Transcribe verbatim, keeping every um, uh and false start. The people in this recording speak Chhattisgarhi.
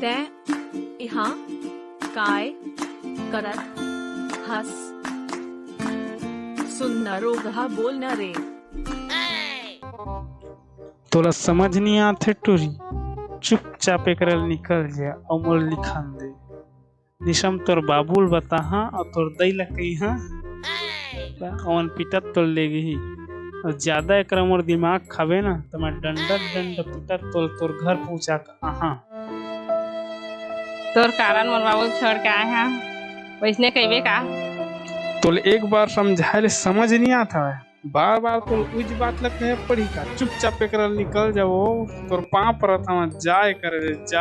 तैं इहाँ काय करत हस? सुन न रोगहा, बोल न रे। तोला समझ नइ आत हे टूरी, चुपचाप एकरा ले निकल जा अउ मोला लिखन दे। निसम तोर बाबू ल बताहा अउ तोर दई ल कहिहा, ओमन पिटत तोला लेगही। अउ जादा एकरा मोर दिमाग खाबे ना, त मैं डंडा डंडा पिटत तोला तोर घर पहुंचा के आहा। तोर कारण मोर बाबू ल छोड़ के आए हंव, वइसने कहिबे का? तोला एक बार समझाए ले समझ नइ आत हवय, बार बार तोला उहीच बात ल कहे पड़ही का? चुपचाप एकरा ले निकल जा, तोर पांव परत हंव, जा एकरा ले, जा।